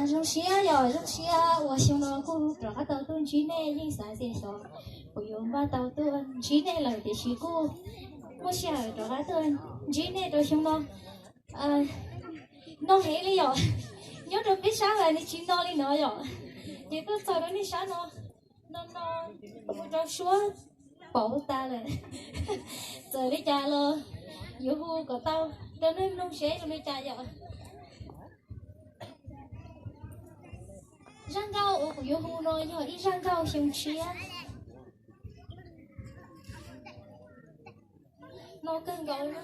Zoo siab yom, zoo siab uas xyoo no kuj rov qab tau tuaj ntsib nej, yeej xav tias xyov kuv yuav npaj tau tuaj ntsib nej lawm tiam sis kuj muaj sij hawm rov qab tuaj ntsib nej rau xyoo no. No heev li yom, nyob rau peb sab mas nws tsis no li no yom, ces tuaj txog rau nej sab no, no no ua rau suab pauv tas lawm. Txawm li cas los yuav hu kom tau rau nej mloog seb zoo li cas yom. Zaj nkauj uas kuv yuav hu no yog ib zaj nkauj xyoo tshiab. No kawg nkaus na.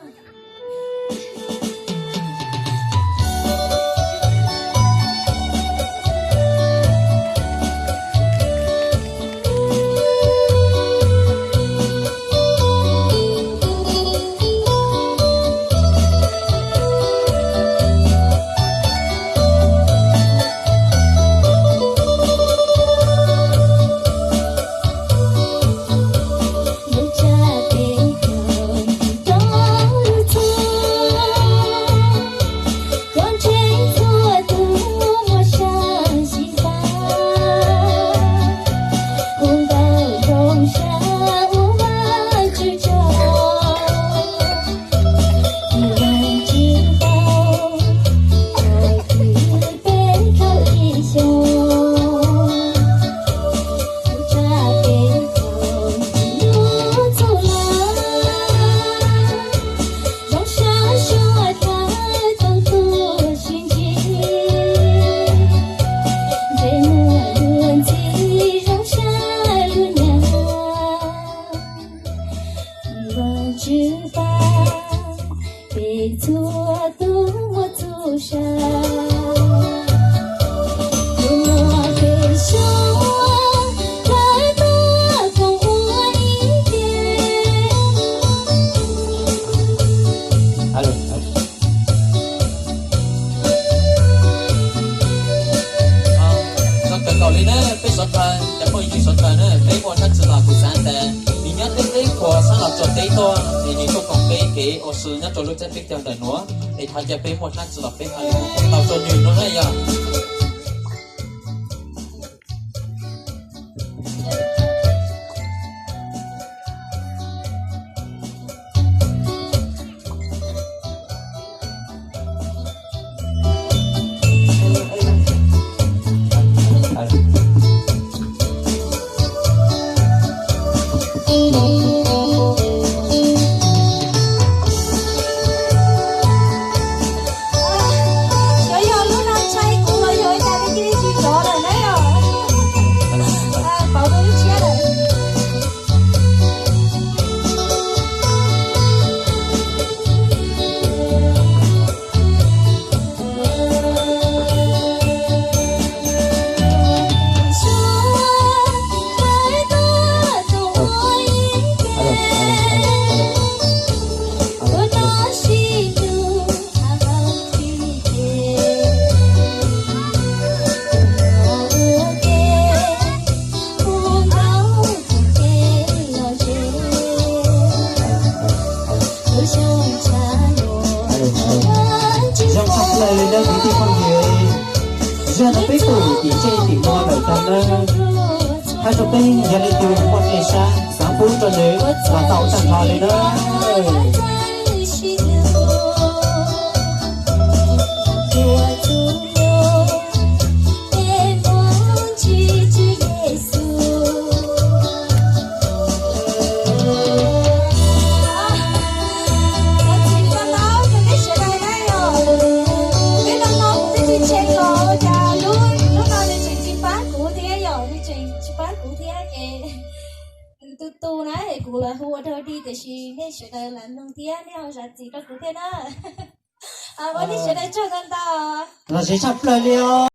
Tswv Pab, peb txhua tus muaj txuj sa, tus nyuam peb xyoo hlawv tuaj koom ua ib ke. Zoo kawg nkaus li na, peb sawv daws, cov phooj ywg sawv daws na, peb muaj dab tsi los kuv xav tias nws nyob teb teb puag sab los txog teb tuaj es nws tuaj koom peb kev ua si nyob rau lub teb chaws ntawm nuav, es thov cia peb muaj dab tsi los peb hais lus koom tau rau nws no na yog. Xyov yog lub no ntshai kuv los yog ua cas nej cia li tsis zov lawm na yom. Pauv rau lub tshiab lawm. Zoo tshaj plaws li nawb kwv tij phooj ywg. Zaj no peb pum tim tsev tim no lawm tag nawb. Hais rau peb yog leej twg muaj dej sab xav pub rau nws los tau tag nrho li nawb. Peb no no kuv twb tsis ntseeg los cas lub, lub no nws tseem tsis pab kuv thiab yom, nws tseem tsis pab kuv thiab ces nws tu tu na es kuv los hu ua dhau dig tiam sis nej sawv daws lam mloog thiab nej ho zam txim rau kuv thiab na. Ua nej sawv daws tsaug ntau ntau. Los zem tshaj plaws li os.